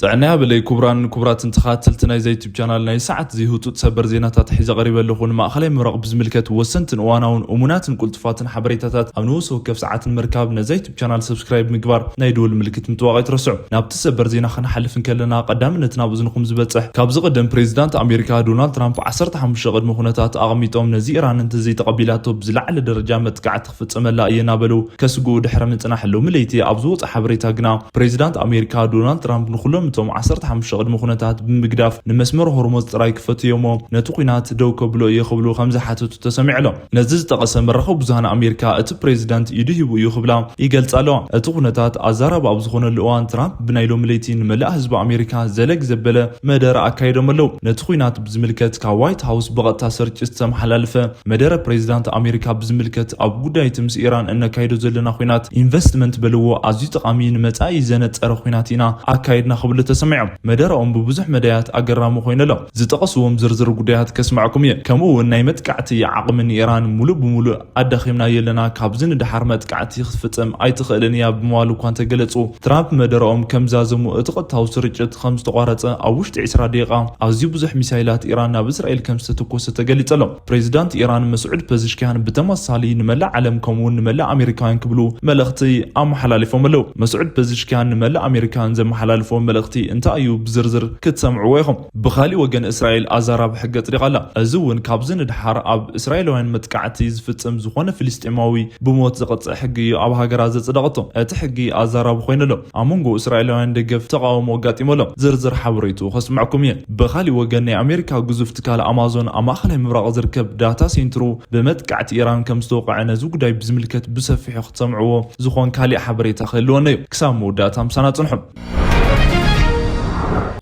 ጥዕና ያበለይ ክቡራን ክቡራትን ተኸታተልቲ ናይዛ ዩቱብ ቻናል፣ ናይ ሰዓት ዘይህጡጥ ሰበር ዜናታት ሒዘ ቀሪበ ኣለኹ። ንማእኸላይ ምብራቕ ብዝምልከት ወሰንትን እዋናውን እሙናትን ቁልጡፋትን ሓበሬታታት ኣብ ንውስ ወከፍ ሰዓት ንምርካብ ነዛ ዩቱብ ቻናል ሰብስክራይብ ምግባር፣ ናይ ደወል ምልክት ምጥዋቕ ኣይትረስዑ። ናብቲ ሰበር ዜና ክንሓልፍ እንከለና፣ ቀዳምነት ናብ እዝንኹም ዝበጽሕ፣ ካብዚ ቀደም ፕሬዚዳንት ኣሜሪካ ዶናልድ ትራምፕ ዓሰርተ ሓሙሽተ ቅድመ ኩነታት ኣቐሚጦም፣ ነዚ ኢራን እንተዘይተቐቢላቶ ብዝለዓለ ደረጃ መጥቃዕቲ ክፍጽመላ እየ እናበሉ ከስግኡ ድሕሪ ምጽናሕ፣ ሎሚ ለይቲ ኣብ ዝወጸ ሓበሬታ ግና፣ ፕሬዚዳንት ኣሜሪካ ዶናልድ ትራምፕ ንኹሎም እቶም ዓሰርተ ሓሙሽተ ቅድመ ኩነታት ብምግዳፍ ንመስመር ሆርሞዝ ጥራይ ክፈትዮ እሞ፣ ነቲ ኲናት ደው ከብሎ እየ ክብሉ ከም ዝሓተቱ ተሰሚዑ ኣሎ። ነዚ ዝጠቐሰ መራኸቢ ብዙሃን ኣሜሪካ፣ እቲ ፕሬዚዳንት ኢዱ ሂቡ እዩ ክብላ ይገልጻ ኣለዋ። እቲ ኩነታት ኣዛራቢ ኣብ ዝኾነሉ እዋን፣ ትራምፕ ብናይ ሎሚ ለይቲ ንመላእ ህዝቢ ኣሜሪካ ዘለግ ዘበለ መደረ ኣካይዶም ኣለዉ። ነቲ ኲናት ብዝምልከት ካብ ዋይት ሃውስ ብቐጥታ ስርጭት ዝተመሓላለፈ መደረ፣ ፕሬዚዳንት ኣሜሪካ ብዝምልከት፣ ኣብ ጉዳይ እቲ ምስ ኢራን እነካይዶ ዘለና ኲናት ኢንቨስትመንት በልዎ፣ ኣዝዩ ጠቓሚ፣ ንመጻኢ ዘነጸረ ኲናት ኢና ኣካይድና ክብሉ ተሰሚዖም። መደረኦም ብብዙሕ መዳያት ኣገራሚ ኮይኑ ኣሎ። ዝጠቐስዎም ዝርዝር ጉዳያት ከስማዕኩም እየ። ከምኡ እውን ናይ መጥቃዕቲ ዓቕሚ ንኢራን ሙሉእ ብሙሉእ ኣዳኺምናዮ ኣለና፣ ካብዚ ንደሓር መጥቃዕቲ ክትፍጽም ኣይትኽእልን እያ ብምባል እኳ እንተገለጹ፣ ትራምፕ መደረኦም ከም ዛዘሙ፣ እቲ ቀጥታዊ ስርጭት ከም ዝተቋረጸ፣ ኣብ ውሽጢ ዕስራ ደቂቓ ኣዝዩ ብዙሕ ሚሳይላት ኢራን ናብ እስራኤል ከም ዝተተኮሰ ተገሊጹ ኣሎ። ፕሬዚዳንት ኢራን መስዑድ ፐዚሽኪያን ብተመሳሳሊ ንመላእ ዓለም ከምኡ እውን ንመላእ ኣሜሪካውያን ክብሉ መልእኽቲ ኣመሓላሊፎም ኣለዉ። መስዑድ ፐዚሽኪያን ንመላእ ኣሜሪካውያን ዘመሓላልፎ መልእኽቲ እንታይ እዩ? ብዝርዝር ክትሰምዕዎ ኢኹም። ብኻሊእ ወገን፣ እስራኤል ኣዛራቢ ሕጊ ኣጽዲቓ ኣላ። እዚ እውን ካብዚ ንደሓር ኣብ እስራኤላውያን መጥቃዕቲ ዝፍጽም ዝኾነ ፍልስጤማዊ ብሞት ዘቕጽዕ ሕጊ እዩ ኣብ ሃገራ ዘጽደቐቶ። እቲ ሕጊ ኣዛራቢ ኮይኑ ኣሎ። ኣብ መንጎ እስራኤላውያን ደገፍ ተቓውሞ ኣጋጢሙ ኣሎ። ዝርዝር ሓበሬቱ ከስምዐኩም እየ። ብኻሊእ ወገን፣ ናይ ኣሜሪካ ግዙፍ ትካል ኣማዞን ኣብ ማእኸላይ ምብራቕ ዝርከብ ዳታ ሴንትሩ ብመጥቃዕቲ ኢራን ከም ዝተወቕዐ፣ ነዚ ጉዳይ ብዝምልከት ብሰፊሑ ክትሰምዕዎ ዝኾን ካሊእ ሓበሬታ ክህልወና እዩ። ክሳብ መወዳእታ ምሳና ጽንሑ።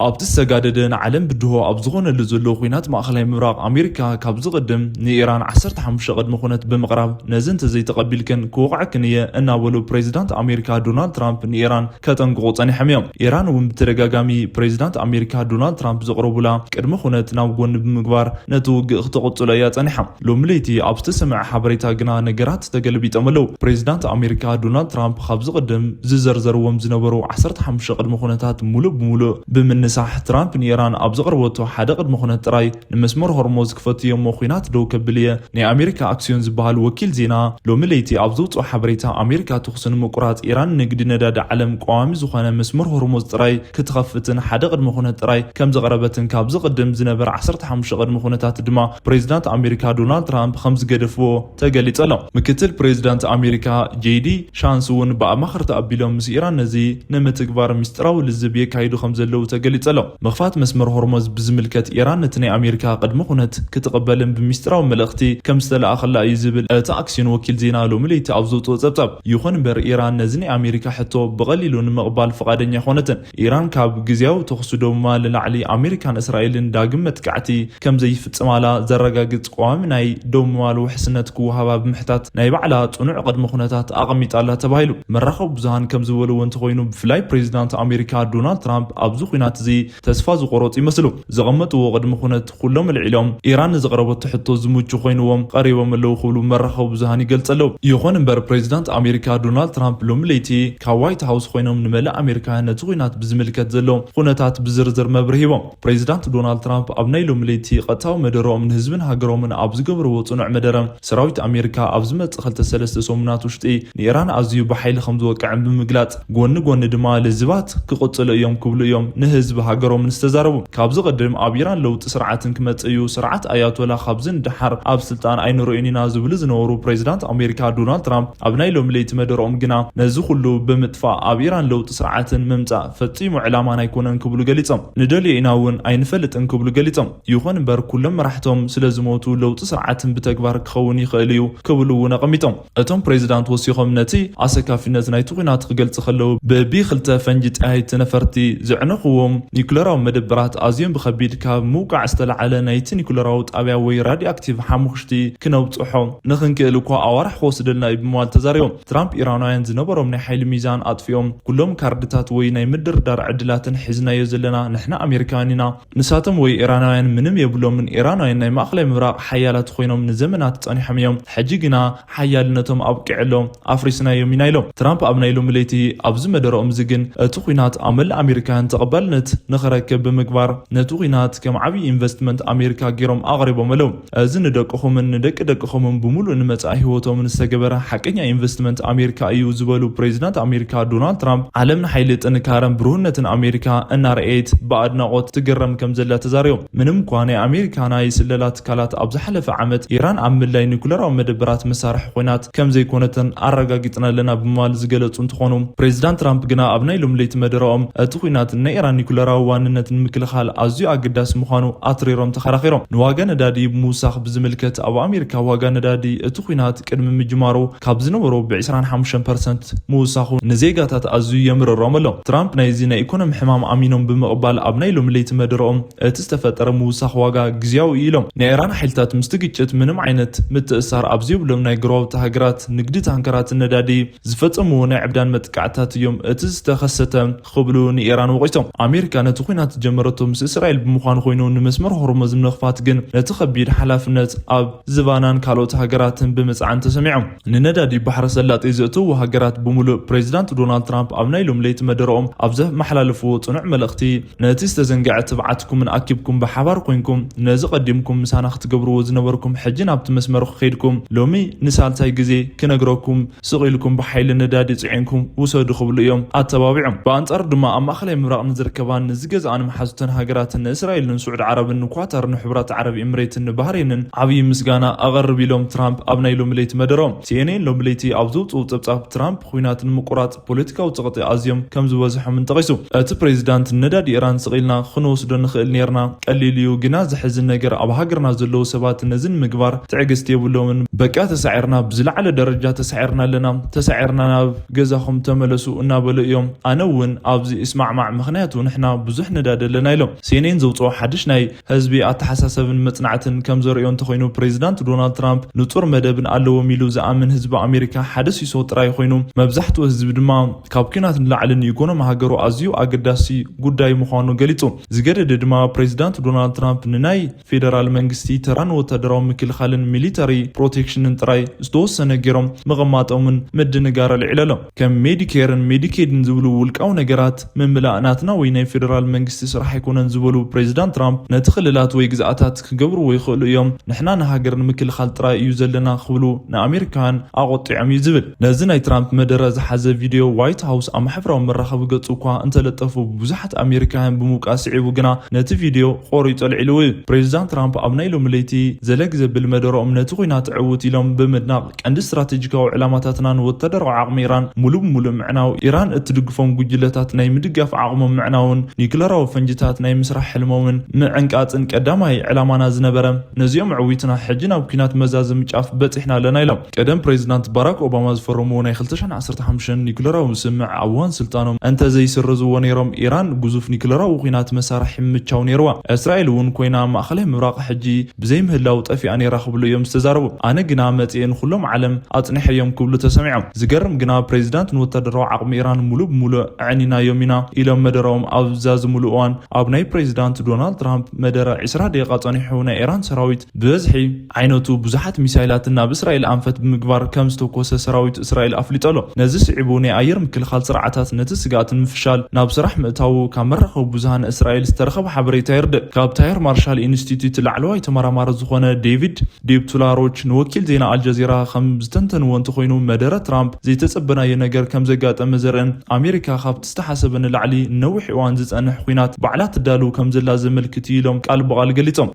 ኣብቲ ዝተጋደደ ንዓለም ብድሆ ኣብ ዝኾነሉ ዘሎ ኲናት ማእኸላይ ምብራቕ፣ ኣሜሪካ ካብ ዝቕድም ንኢራን ዓሰርተ ሓሙሽተ ቅድመ ኩነት ብምቕራብ፣ ነዚ እንተዘይተቐቢልክን ክወቕዐክን እየ እናበሉ ፕሬዚዳንት ኣሜሪካ ዶናልድ ትራምፕ ንኢራን ከጠንቅቑ ጸኒሖም እዮም። ኢራን እውን ብተደጋጋሚ ፕሬዚዳንት ኣሜሪካ ዶናልድ ትራምፕ ዘቕረቡላ ቅድመ ኩነት ናብ ጎኒ ብምግባር፣ ነቲ ውግእ ክትቕጽሎ እያ ጸኒሓ። ሎሚ ለይቲ ኣብ ዝተሰምዐ ሓበሬታ ግና ነገራት ተገለቢጦም ኣለዉ። ፕሬዚዳንት ኣሜሪካ ዶናልድ ትራምፕ ካብ ዝቕድም ዝዘርዘርዎም ዝነበሩ ዓሰርተ ሓሙሽተ ቅድመ ኩነታት ሙሉእ ብሙሉእ ብምንሳሕ፣ ትራምፕ ንኢራን ኣብ ዘቕረበቶ ሓደ ቅድመ ኩነት ጥራይ ንመስመር ሆርሞዝ ክፈትዮ እሞ፣ ኲናት ደው ከብል እየ። ናይ ኣሜሪካ ኣክሲዮን ዝበሃል ወኪል ዜና ሎሚ ለይቲ ኣብ ዘውፅኦ ሓበሬታ፣ ኣሜሪካ ተኹሲ ንምቁራፅ ኢራን ንግዲ ነዳዲ ዓለም ቀዋሚ ዝኾነ መስመር ሆርሞዝ ጥራይ ክትኸፍትን ሓደ ቅድመ ኩነት ጥራይ ከም ዘቕረበትን፣ ካብዚ ቅድም ዝነበረ ዓሰርተ ሓሙሽተ ቅድመ ኩነታት ድማ ፕሬዚዳንት ኣሜሪካ ዶናልድ ትራምፕ ከም ዝገደፍዎ ተገሊጹ ኣሎ። ምክትል ፕሬዚዳንት ኣሜሪካ ጄዲ ሻንስ እውን ብኣማኸርቲ ኣቢሎም ምስ ኢራን ነዚ ንምትግባር ምስጢራዊ ልዝብ የካይዱ ከም ዘለዉ ተገሊጹ ኣሎ። ምኽፋት መስመር ሆርሞዝ ብዝምልከት፣ ኢራን ነቲ ናይ ኣሜሪካ ቅድመ ኩነት ክትቕበልን ብምስጢራዊ መልእኽቲ ከም ዝተለኣኸላ እዩ ዝብል እቲ ኣክሲዮን ወኪል ዜና ሎሚ ለይቲ ኣብ ዘውፅኦ ጸብጻብ። ይኹን እምበር፣ ኢራን ነዚ ናይ ኣሜሪካ ሕቶ ብቐሊሉ ንምቕባል ፍቓደኛ ኣይኮነትን። ኢራን ካብ ግዝያዊ ተኹሲ ደው ምባል ንላዕሊ፣ ኣሜሪካን እስራኤልን ዳግም መጥቃዕቲ ከም ዘይፍጽማላ ዘረጋግጽ ቀዋሚ ናይ ደው ምባል ውሕስነት ክወሃባ ብምሕታት፣ ናይ ባዕላ ጽኑዕ ቅድመ ኩነታት ኣቐሚጣ ኣላ ተባሂሉ። መራኸቢ ብዙሃን ከም ዝበልዎ እንተኾይኑ፣ ብፍላይ ፕሬዚዳንት ኣሜሪካ ዶናልድ ትራምፕ ኣብዚ ኲናት እዚ ተስፋ ዝቆረጹ ይመስሉ። ዘቐመጥዎ ቅድመ ኩነት ኩሎም ኣልዒሎም፣ ኢራን ንዘቕረበቶ ሕቶ ዝምቹ ኮይንዎም ቀሪቦም ኣለዉ ክብሉ መራኸቢ ብዙሃን ይገልጹ ኣለዉ። ይኹን እምበር፣ ፕሬዚዳንት ኣሜሪካ ዶናልድ ትራምፕ ሎሚ ለይቲ ካብ ዋይት ሃውስ ኮይኖም ንመላእ ኣሜሪካውያን ነቲ ኲናት ብዝምልከት ዘሎ ኩነታት ብዝርዝር መብርሂ ሂቦም። ፕሬዚዳንት ዶናልድ ትራምፕ ኣብ ናይ ሎሚ ለይቲ ቀጥታዊ መደረኦም ንህዝብን ሃገሮምን ኣብ ዝገበርዎ ጽኑዕ መደረ፣ ሰራዊት ኣሜሪካ ኣብ ዝመጽእ ክልተ ሰለስተ ሰሙናት ውሽጢ ንኢራን ኣዝዩ ብሓይሊ ከም ዝወቅዕን ብምግላጽ፣ ጎኒ ጎኒ ድማ ልዝባት ክቕጽሉ እዮም ክብሉ እዮም ንህዝቢ ሃገሮምን ዝተዛረቡ። ካብዚ ቅድም ኣብ ኢራን ለውጢ ስርዓትን ክመጽእ እዩ፣ ስርዓት ኣያቶላ ካብዚ ንደሓር ኣብ ስልጣን ኣይንርእዮን ኢና ዝብሉ ዝነበሩ ፕሬዚዳንት ኣሜሪካ ዶናልድ ትራምፕ፣ ኣብ ናይ ሎሚ ለይቲ መደረኦም ግና ነዚ ኩሉ ብምጥፋእ ኣብ ኢራን ለውጢ ስርዓትን ምምጻእ ፈጺሙ ዕላማና ኣይኮነን ክብሉ ገሊጾም። ንደልዮ ኢና እውን ኣይንፈልጥን ክብሉ ገሊጾም። ይኹን እምበር ኩሎም መራሕቶም ስለ ዝሞቱ ለውጢ ስርዓትን ብተግባር ክኸውን ይኽእል እዩ ክብሉ እውን ኣቐሚጦም። እቶም ፕሬዚዳንት ወሲኾም ነቲ ኣሰካፊነት ናይቲ ኲናት ክገልጹ ከለዉ፣ ብቢ ክልተ ፈንጂ ጠያይቲ ነፈርቲ ዘዕነኽዎም ኒኩለራዊ መደበራት ኣዝዮም ብኸቢድ ካብ ምውቃዕ ዝተላዓለ ናይቲ ኒኩለራዊ ጣብያ ወይ ራድዮ ኣክቲቭ ሓሙኽሽቲ ክነብፅሖ ንኽንክእል እኳ ኣዋርሕ ክወስደልና እዩ ብምባል ተዛሪቦም። ትራምፕ ኢራናውያን ዝነበሮም ናይ ሓይሊ ሚዛን ኣጥፊኦም፣ ኩሎም ካርድታት ወይ ናይ ምድርዳር ዕድላትን ሒዝናዮ ዘለና ንሕና ኣሜሪካውያን ኢና፣ ንሳቶም ወይ ኢራናውያን ምንም የብሎምን። ኢራናውያን ናይ ማእኸላይ ምብራቕ ሓያላት ኮይኖም ንዘመናት ጸኒሖም እዮም። ሕጂ ግና ሓያልነቶም ኣብቂዕሎም ኣፍሪስናዮም ኢና ኢሎም። ትራምፕ ኣብ ናይ ሎሚ ለይቲ ኣብዚ መደረኦም እዚ ግን እቲ ኲናት ኣብ መላእ ኣሜሪካውያን ተቐባልነት ንኽረክብ ብምግባር ነቲ ኲናት ከም ዓብዪ ኢንቨስትመንት ኣሜሪካ ገይሮም ኣቕሪቦም ኣለዉ። እዚ ንደቅኹምን ንደቂ ደቅኹምን ብምሉእ ንመጻኢ ህይወቶም ዝተገበረ ሓቀኛ ኢንቨስትመንት ኣሜሪካ እዩ ዝበሉ ፕሬዚዳንት ኣሜሪካ ዶናልድ ትራምፕ ዓለም ንሓይሊ ጥንካረን ብሩህነትን ኣሜሪካ እናረኣየት ብኣድናቖት ትግረም ከም ዘላ ተዛሪቦም። ምንም እኳ ናይ ኣሜሪካ ናይ ስለላ ትካላት ኣብ ዝሓለፈ ዓመት ኢራን ኣብ ምድላይ ኒኩለራዊ መደበራት መሳርሒ ኮይናት ከም ዘይኮነተን ኣረጋጊጽና ኣለና ብምባል ዝገለጹ እንትኾኑ፣ ፕሬዚዳንት ትራምፕ ግና ኣብ ናይ ሎም ለይቲ መደረኦም እቲ ኩናት ናይ ኢራን ኒኩለራዊ ዋንነት ንምክልኻል ኣዝዩ ኣገዳሲ ምዃኑ ኣትሪሮም ተኸራኺሮም። ንዋጋ ነዳዲ ብምውሳኽ ብዝምልከት ኣብ ኣሜሪካ ዋጋ ነዳዲ እቲ ኩናት ቅድሚ ምጅማሩ ካብ ዝነበሮ ብ25% ምውሳኹ ንዜጋታት ኣዝዩ የምርሮም ኣሎ። ትራምፕ ናይዚ ናይ ኢኮኖሚ ሕማም ኣሚኖም ብምቕባል ኣብ ናይ ሎም ለይቲ መደረኦም እቲ ዝተፈጠረ ምውሳኽ ዋጋ ግዝያዊ እዩ ኢሎም። ናይ ኢራን ሓይልታት ምስቲ ግጭት ምንም ዓይነት ምትእሳር ኣብ ዘይብሎም ናይ ጎረባብቲ ሃገራት ንግዲ ታንከራትን ነዳዲ ዝፈጸምዎ ናይ ዕብዳን መጥቃዕትታት እዮም እቲ ዝተኸሰተ ክብሉ ንኢራን ወቒሶም። ኣሜሪካ ነቲ ኩናት ዝጀመረቶ ምስ እስራኤል ብምዃኑ ኮይኑ ንመስመር ሆርሙዝ ንምኽፋት ግን ነቲ ከቢድ ሓላፍነት ኣብ ዝባናን ካልኦት ሃገራትን ብምጽዓን ተሰሚዖም። ንነዳዲ ባሕረ ሰላጤ ዘእተዉ ሃገራት ብምሉእ ፕሬዚዳንት ዶናልድ ትራምፕ ኣብ ናይ ሎም ለይቲ መደረኦም ኣብ ዘመሓላለፍዎ ጽኑዕ መልእኽቲ ነቲ ዝተዘንግዐ ትብዓትኩምን ኣኪብኩም ብሓባር ኮይንኩም ነዚ ቀዲምኩም ምሳና ክትገብርዎ ዝነበርኩም ሕጂ ናብቲ መስመር ከይድኩም ሎሚ ንሳልሳይ ግዜ ክነግረኩም ስቕ ኢልኩም ብሓይሊ ነዳዲ ጽዒንኩም ውሰዱ ክብሉ እዮም ኣተባቢዖም። ብኣንጻሩ ድማ ኣብ ማእኸላይ ምብራቕ ንዝርከባን ንዝገዝኣን መሓዙተን ሃገራትን ንእስራኤልን ንስዑድ ዓረብን ንኳታርን ንሕቡራት ዓረብ ኤምሬትን ንባህሬንን ዓብዪ ምስጋና ኣቐርብ ኢሎም ትራምፕ ኣብ ናይ ሎሚ ለይቲ መደሮም። ሲኤንኤን ሎሚ ለይቲ ኣብ ዘውፅኡ ጸብጻብ ትራምፕ ኩናት ንምቁራጽ ፖለቲካዊ ጸቕጢ ኣዝዮም ከም ዝበዝሖምን ጠቒሱ። እቲ ፕሬዚዳንት ነዳዲ ኢራን ስቕ ኢልና ክንወስዶ ንኽእል ኔርና፣ ቀሊል እዩ፣ ግና ዘሕዝን ነገር ኣብ ሃገርና ዘለዉ ሰባት ነዚ ንምግባር ትዕግስቲ የብሎምን። በቃ ተሳዒርና፣ ብዝለዓለ ደረጃ ተሳዒርና ኣለና፣ ተሳዒርና ናብ ገዛኹም ተመለሱ እናበሉ እዮም። ኣነ እውን ኣብዚ እስማዕማዕ፣ ምኽንያቱ ንሕና ብዙሕ ነዳዲ ኣለና ኢሎም። ሲኤንኤን ዘውፅኦ ሓድሽ ናይ ህዝቢ ኣተሓሳሰብን መጽናዕትን ከም ዘርእዮ እንተኾይኑ ፕሬዚዳንት ዶናልድ ትራምፕ ንጹር መደብን ኣለዎም ኢሉ ዝኣምን ህዝቢ ኣሜሪካ ሓደ ሲሶ ጥራይ ኮይኑ መብዛሕትኡ ህዝቢ ድማ ካብ ኲናት ንላዕሊ ንኢኮኖሚ ሃገሩ ኣዝዩ ኣገዳሲ ጉዳይ ምዃኑ ገሊጹ። ዝገደደ ድማ ፕሬዚዳንት ዶናልድ ትራምፕ ንናይ ፌደራል መንግስቲ ተራን ወታደራዊ ምክልኻልን ሚሊተሪ ፕሮቴክሽንን ጥራይ ዝተወሰነ ገይሮም ምቕማጦምን ምድንጋር ኣልዒሉ ኣሎ። ከም ሜዲኬርን ሜዲኬድን ዝብሉ ውልቃዊ ነገራት ምምላእ ናትና ወይ ናይ ፌደራል መንግስቲ ስራሕ ኣይኮነን ዝበሉ ፕሬዚዳንት ትራምፕ ነቲ ክልላት ወይ ግዝኣታት ክገብርዎ ይኽእሉ እዮም፣ ንሕና ንሃገር ንምክልኻል ጥራይ እዩ ዘለና ክብሉ ንኣሜሪካውያን ኣቖጢዖም እዩ ዝብል። ነዚ ናይ ትራምፕ መደረ ዝሓዘ ቪድዮ ዋይት ሃውስ ኣብ ማሕበራዊ መራኸቢ ገጹ እኳ እንተለጠፉ ብዙሓት ኣሜሪካውያን ብምውቃስ ስዒቡ ግና ነቲ ቪድዮ ቆሪጹ ኣልዒልዎ እዩ። ፕሬዚዳንት ትራምፕ ኣብ ናይ ሎሚ ለይቲ ዘለግ ዘብል መደረኦም ነቲ ኲናት ዕውት ኢሎም ብምድናቕ ቀንዲ ስትራቴጂካዊ ዕላማታትናን ወታደራዊ ዓቕሚ ኢራን ሙሉ ብሙሉ ምዕናው፣ ኢራን እትድግፎም ጉጅለታት ናይ ምድጋፍ ዓቕሞም ምዕናውን ኒክለራዊ ፈንጅታት ናይ ምስራሕ ሕልሞምን ምዕንቃጽን ቀዳማይ ዕላማና ዝነበረ፣ ነዚኦም ዕዊትና ሕጂ ናብ ኲናት መዛዘሚ ጫፍ በጺሕና ኣለና ኢሎም። ቀደም ፕሬዚዳንት ባራክ ኦባማ ዝፈረምዎ ናይ ክልተ ሽሕን ዓሰርተ ሓሙሽተን ኒክለራዊ ስምምዕ ኣብ እዋን ስልጣኖም እንተዘይስርዝዎ ነይሮም ኢራን ግዙፍ ኒክለራዊ ኲናት መሳርሒ ምቻው ነይርዋ። እስራኤል እውን ኮይና ኣብ ማእኸላይ ምብራቕ ሕጂ ብዘይምህላው ጠፊኣ ነይራ ክብሉ እዮም ዝተዛረቡ። ኣነ ግና መጺኤ ንኹሎም ዓለም ኣጽኒሐዮም ክብሉ ተሰሚዖም። ዝገርም ግና ፕሬዚዳንት ንወታደራዊ ዓቕሚ ኢራን ሙሉ ብሙሉ ኣዕኒናዮም ኢና ኢሎም መደረኦም ኣብ ዝዛዝምሉ እዋን ኣብ ናይ ፕሬዚዳንት ዶናልድ ትራምፕ መደረ ዕስራ ደቂቓ ጸኒሑ ናይ ኢራን ሰራዊት ብበዝሒ ዓይነቱ ብዙሓት ሚሳይላትን ናብ እስራኤል ኣንፈት ብምግባር ከም ዝተኮሰ ሰራዊት እስራኤል ኣፍሊጡ ኣሎ። ነዚ ስዒቡ ናይ ኣየር ምክልኻል ስርዓታት ነቲ ስግኣት ንምፍሻል ናብ ስራሕ ምእታዉ ካብ መራኸቢ ብዙሃን እስራኤል ዝተረኸበ ሓበሬታ የርድእ። ካብ ታየር ማርሻል ኢንስቲትዩት ላዕለዋይ ተመራማሪ ዝኾነ ዴቪድ ዴብቱላሮች ንወኪል ዜና ኣልጀዚራ ከም ዝተንተንዎ እንተኾይኑ መደረ ትራምፕ ዘይተጸበናዮ ነገር ከም ዘጋጠመ ዘርእን ኣሜሪካ ካብቲ ዝተሓሰበ ንላዕሊ ነዊሕ እዋን ዝጸንሕ ኲናት ባዕላ ትዳሉ ከም ዘላ ዘመልክት እዩ ኢሎም ቃል ብቓል ገሊጾም።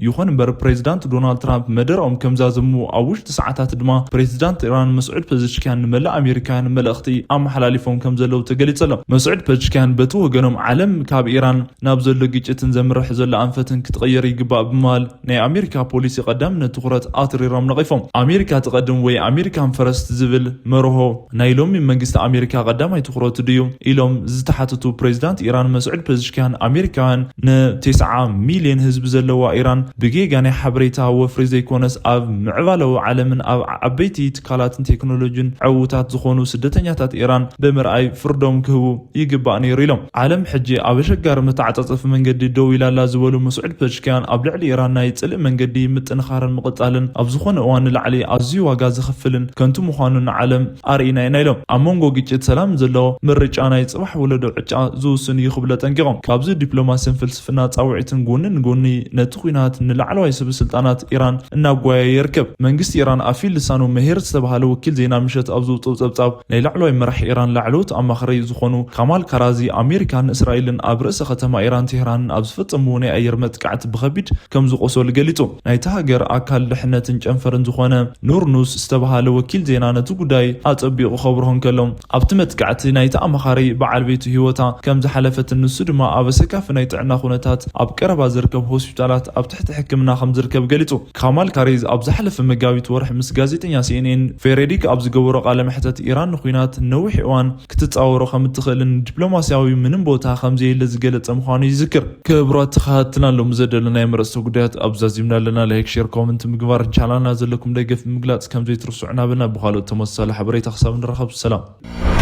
ይኹን እምበር፣ ፕሬዚዳንት ዶናልድ ትራምፕ መደረኦም ከም ዛዘሙ፣ ኣብ ውሽጢ ሰዓታት ድማ ፕሬዚዳንት ኢራን መስዑድ ፐዘሽኪያን ንመላእ ኣሜሪካውያን መልእኽቲ ኣመሓላሊፎም ከም ዘለዉ ተገሊጹ ኣሎ። መስዑድ ፐዘሽኪያን በቲ ወገኖም፣ ዓለም ካብ ኢራን ናብ ዘሎ ግጭትን ዘምርሕ ዘሎ ኣንፈትን ክትቕየር ይግባእ ብምባል ናይ ኣሜሪካ ፖሊሲ ቀዳምነት ትኹረት ኣትሪሮም ነቒፎም። ኣሜሪካ ትቐድም ወይ ኣሜሪካን ፈረስት ዝብል መርሆ ናይ ሎሚ መንግስቲ ኣሜሪካ ቀዳማይ ትኹረቱ ድዩ ኢሎም ዝተሓተቱ ፕሬዚዳንት ኢራን መስዑድ ፐዘሽኪያን፣ ኣሜሪካውያን ንተስዓ ሚልዮን ህዝቢ ዘለዋ ኢራን ብጌጋ ናይ ሓበሬታ ወፍሪ ዘይኮነስ ኣብ ምዕባለዊ ዓለምን ኣብ ዓበይቲ ትካላትን ቴክኖሎጂን ዕዉታት ዝኾኑ ስደተኛታት ኢራን ብምርኣይ ፍርዶም ክህቡ ይግባእ ነይሩ ኢሎም። ዓለም ሕጂ ኣብ ኣሸጋሪ መተዓጻጸፊ መንገዲ ደው ኢላ ኣላ ዝበሉ መስዑድ ፐዘሽኪያን፣ ኣብ ልዕሊ ኢራን ናይ ጽልኢ መንገዲ ምጥንኻርን ምቕጻልን ኣብ ዝኾነ እዋን ንላዕሊ ኣዝዩ ዋጋ ዘኽፍልን ከንቱ ምዃኑ ንዓለም ኣርኢና ኢና ኢሎም። ኣብ መንጎ ግጭት ሰላም ዘሎ ምርጫ ናይ ጽባሕ ወለዶ ዕጫ ዝውስን እዩ ክብሉ ኣጠንቂቖም። ካብዚ ዲፕሎማስን ፍልስፍና ጻውዒትን ጎኒ ንጎኒ ነቲ ኲናት ንላዕለዋይ ሰበ ስልጣናት ኢራን እናጓየ ይርከብ። መንግስቲ ኢራን ኣብ ፊት ልሳኑ መሄር ዝተባህለ ወኪል ዜና ምሸት ኣብ ዝውጽኦ ጸብጻብ፣ ናይ ላዕለዋይ መራሒ ኢራን ላዕለዎት ኣማኻሪ ዝኾኑ ካማል ካራዚ፣ ኣሜሪካን እስራኤልን ኣብ ርእሰ ከተማ ኢራን ቴህራንን ኣብ ዝፈጸምዎ ናይ ኣየር መጥቃዕቲ ብኸቢድ ከም ዝቆሰሉ ገሊጹ። ናይታ ሃገር ኣካል ድሕነትን ጨንፈርን ዝኾነ ኑርኑስ ዝተባህለ ወኪል ዜና ነቲ ጉዳይ ኣጸቢቑ ከብርሆ እንከሎ፣ ኣብቲ መጥቃዕቲ ናይቲ ኣማኻሪ በዓል ቤቱ ህይወታ ከም ዝሓለፈትን ንሱ ድማ ኣብ ኣሰካፊ ናይ ጥዕና ኩነታት ኣብ ቀረባ ዝርከብ ሆስፒታላት ኣብ ትሕቲ ሕክምና ከም ዝርከብ ገሊጹ። ካማል ካሪዝ ኣብ ዝሓለፈ መጋቢት ወርሒ ምስ ጋዜጠኛ ሲኤንኤን ፌሬዲክ ኣብ ዝገበሮ ቃለ መሕተት፣ ኢራን ንኲናት ነዊሕ እዋን ክትጻወሮ ከም እትኽእልን ዲፕሎማስያዊ ምንም ቦታ ከም ዘየለ ዝገለጸ ምዃኑ ይዝክር። ክቡራት ተኸታተልና፣ ሎሚ ዘደለናዮም ኣርእስተ ጉዳያት ኣብዛዚምና ኣለና። ላይክ፣ ሼር፣ ኮመንት ምግባር፣ ቻናልና ዘለኩም ደገፍ ምግላጽ ከም ዘይትርስዑ እናበልና፣ ብኻልኦት ተመሳሳሊ ሓበሬታ ክሳብ ንራኸብ ሰላም።